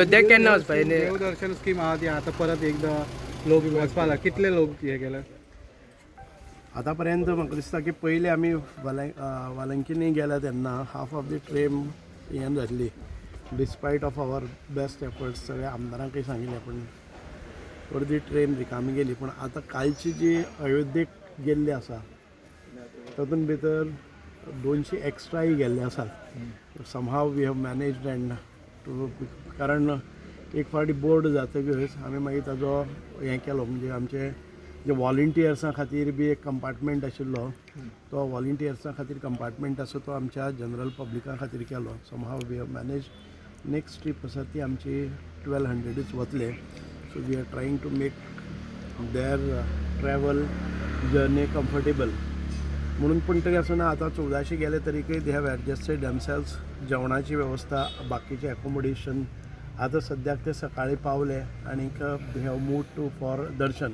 अयोध्याक केन्ना वचपाचें? देवदर्शन स्कीम आहा ती आतां परत एकदां लोक वचपा लागला. कितले लोक हे केले? आतापर्यंत म्हाका दिसता की पयले आमी वालंकिनी गेल्या तेन्ना हाफ ऑफ the train हें जाल्ली, despite of our best efforts. सगळ्या आमदारांकय सांगिल्लें, पूण अर्दी ट्रेन रिकामी गेली. पूण आतां कालची जी अयोध्येक गेल्ली आसा, तातूंत भितर 200 एक्स्ट्राय गेल्ले आसात. Somehow we have managed and to, कारण एक फावटी बोर्ड जातकच आमी मागीर ताजो हें केलो. म्हणजे आमचे जे वॉलंटियर्सां खातीर बी एक कंपार्टमेंट आशिल्लो, तो वॉलंटियर्सां खातीर कंपार्टमेंट आसा, तो आमच्या जनरल पब्लिका खातीर केलो. Somehow we have manage. Next trip आसा ती आमची 1200च वतले. So we are trying to make their travel journey comfortable म्हणून. पूण तरी आसतना आतां 1400 गेले तरीकय they have adjusted themselves. जेवणाची वेवस्था, बाकीचें एकोमोडेशन. आतां सद्याक ते सकाळीं पावले आनीक they have move to for दर्शन.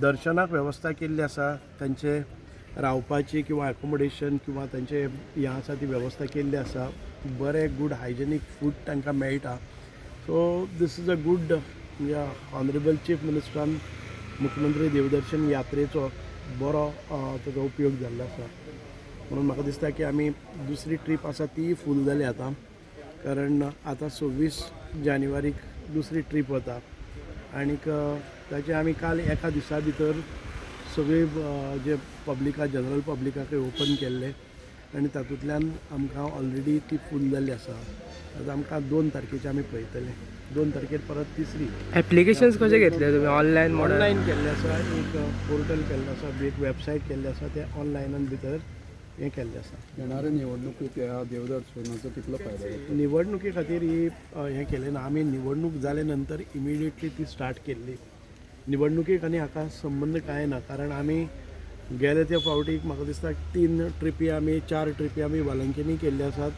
दर्शनाक वेवस्था केल्ली आसा. तांचे रावपाची किंवा एकोमोडेशन किंवा तांचे हें आसा ती वेवस्था केल्ली आसा. बरें गूड हायजेनीक फूड तांकां मेळटा. So this is a good, म्हणजे ऑनरेबल चीफ मिनिस्टरान मुख्यमंत्री देवदर्शन यात्रेचो बरो ताजो उपयोग जाल्लो आसा. म्हणून म्हाका दिसता की आमी दुसरी ट्रीप आसा तीय फूल जाली आतां, कारण आतां 26 जानेवारीक दुसरी ट्रीप वता. आनीक ताचे आमी काल एका दिसा भितर सगळी जे पब्लिका, जनरल पब्लिकाकय ओपन केल्ले आनी तातूंतल्यान आमकां ऑलरेडी ती फूल जाल्ली आसा. आतां आमकां 2 तारखेचे आमी पळयतले. 2 तारखेर परत तिसरी. एप्लिकेशन्स कशें घेतले तुमी? Online model? Online केल्लें आसा. एक पोर्टल केल्लें आसा, एक वेबसायट केल्ली आसा, ते ऑनलायनान भितर हें केल्लें आसा. येणाऱ्या निवडणुकीत ह्या देवदर्शनाचो कितलो फायदो जातलो? निवडणुके खातीर ही हें केलें ना आमी. निवडणूक जाले नंतर इमिडिएटली ती स्टार्ट केल्ली. निवडणुकेक आनी हाका संबंद कांय ना, कारण आमी गेले त्या फावटीक म्हाका दिसता तीन ट्रिपी आमी, चार ट्रिपी आमी वालंकिनी केल्ले आसात.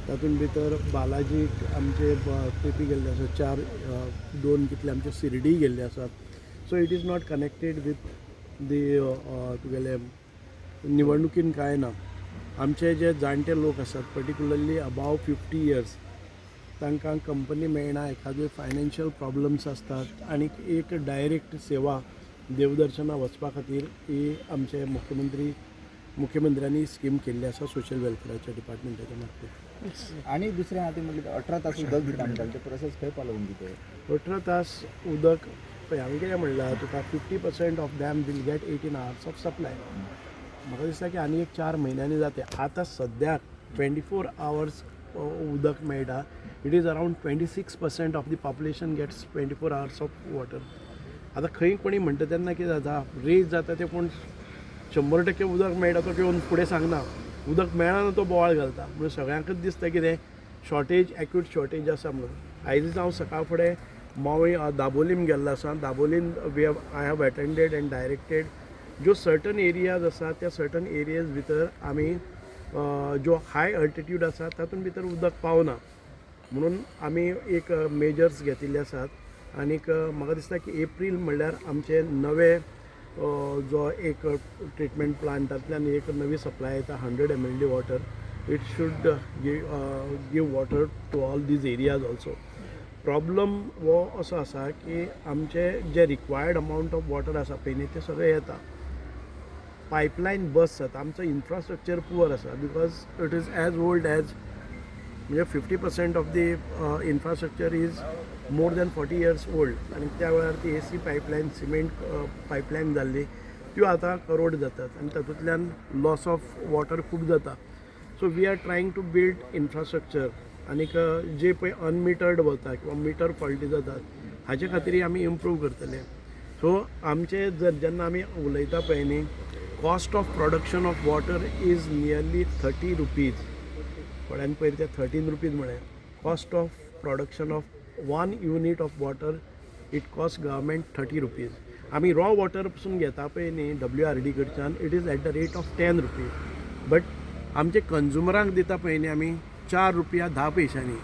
तातूंत भितर बालाजीक आमचे ट्रिपी गेल्ले आसात चार, दोन कितले आमचे शिर्डी गेल्ले आसात. So it is not connected with the तुगेले निवडणुकीन कांय ना. आमचे जे जाणटे लोक आसात, पर्टिक्युलरली अबाव 50 इयर्स, तांकां कंपनी मेळना, एखादे फायनान्शियल प्रॉब्लम्स आसतात आनी एक डायरेक्ट सेवा देवदर्शना वचपा खातीर ही आमचे मुख्यमंत्र्यांनी स्कीम केल्ली आसा सोशल वेलफेराच्या डिपार्टमेंटाच्या मार्फत. आणि दुसरें आहा तें म्हटल्यार 18 तास उदक दिता म्हणटाले, ते प्रोसेस खंय पावला तुमची ते? 18 तास उदक पळय, हांवें कितें म्हणलां तुका, 50% of them will get 18 hours of supply. म्हाका दिसता की आनी एक 4 म्हयन्यांनी जाते. आतां सद्याक 24 आवर्स उदक मेळटा. It is around 26% of the population gets 24 hours of water. आतां खंय कोणी म्हणटा तेन्ना कितें जाता, रेज जाता. ते कोण 100% उदक मेळटा तो येवन फुडें सांगना. उदक मेळना तो बोवाळ घालता. म्हणून सगळ्यांकच दिसता कितें शॉर्टेज, एक्यूट शॉर्टेज आसा म्हणून. आयजच हांव सकाळ फुडें मावळी दाबोलीम गेल्लो आसा. Dabolim we have I have attended and directed, ज्यो सर्टन एरियाज आसा त्या सर्टन एरियाज भितर आमी ज्यो हाय अल्टिट्यूड आसा तातूंत भितर उदक पावना म्हणून आमी एक मेजर्स घेतिल्ले आसात. आनीक म्हाका दिसता की एप्रील म्हणल्यार आमचे नवे जो एक ट्रिटमेंट प्लांटांतल्यान एक नवी सप्लाय येता, 100 MLD water, it should give water to all these areas also. Problem हो असो आसा की आमचे जे रिक्वायर्ड अमावंट ऑफ वॉटर आसा पळय न्ही, तें सगळें येता, पायपलायन बस जाता. आमचो इन्फ्रास्ट्रक्चर पुअर आसा because it is as old as, म्हणजे 50% of the infrastructure is more than 40 years old. आनी त्या वेळार ती ए सी पायपलायन, सिमेंट पायपलायन जाल्ली, त्यो आतां करोड जातात आनी तातूंतल्यान लॉस ऑफ वॉटर खूब जाता. So we are trying to build infrastructure. आनीक जे पळय अनमिटर्ड वता किंवा मिटर फॉल्टी जातात, हाचे खातीरय आमी इम्प्रूव करतले. सो आमचे जर जेन्ना आमी उलयता पळय न्ही, cost of production of water is nearly ₹30. थोड्यांनी पयर ते 13 रुपीज म्हळें. Cost of production of one unit of water, it cost government ₹30. आमी रॉ वॉटर पसून घेता पळय न्ही डब्ल्यू आर डी कडच्यान, it is at the rate of ₹10, but आमचे कंज्युमरांक दिता पळय न्ही आमी 4 रुपया 10 पयशांनी.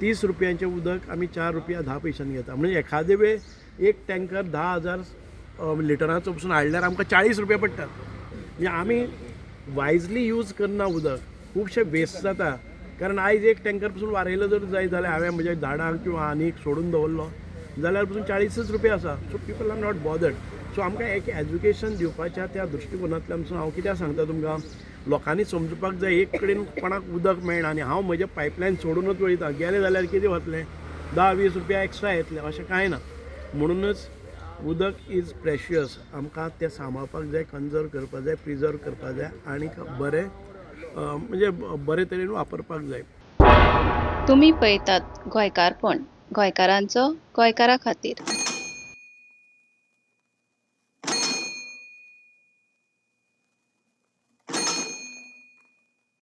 30 रुपयांचें उदक आमी 4 रुपया 10 पयशांनी घेता. म्हणजे एखादे वेळ एक टँकर 10,000 लिटरांचो पसून हाडल्यार आमकां 40 रुपया पडटात. म्हणजे आमी वायजली यूज करना उदक. खुबशें वेस्ट जाता. कारण आयज एक टँकर पसून वारयलो जर जायत जाल्यार हांवें म्हज्या झाडांक किंवा आनीक सोडून दवरलो जाल्यार पसून 40च रुपया आसा. So people are not bothered. So आमकां एक एज्युकेशन दिवपाच्या त्या दृश्टिकोनांतल्यान पसून हांव कित्याक सांगता तुमकां, लोकांनी समजुपाक जाय एक कडेन कोणाक उदक मेळना आनी हांव म्हजें पायपलायन सोडूनच वयता, गेलें जाल्यार कितें वतलें, 10-20 रुपया एक्स्ट्रा येतले, अशें कांय ना. म्हणूनच उदक is precious, आमकां तें सांबाळपाक जाय, कन्जर्व करपाक जाय, प्रिजर्व करपाक जाय आनी बरें म्हणजे बरे तरेन वापरपाक जाय. तुमी पळयतात गोंयकारपण, गोंयकारांचो गोंयकारा खातीर.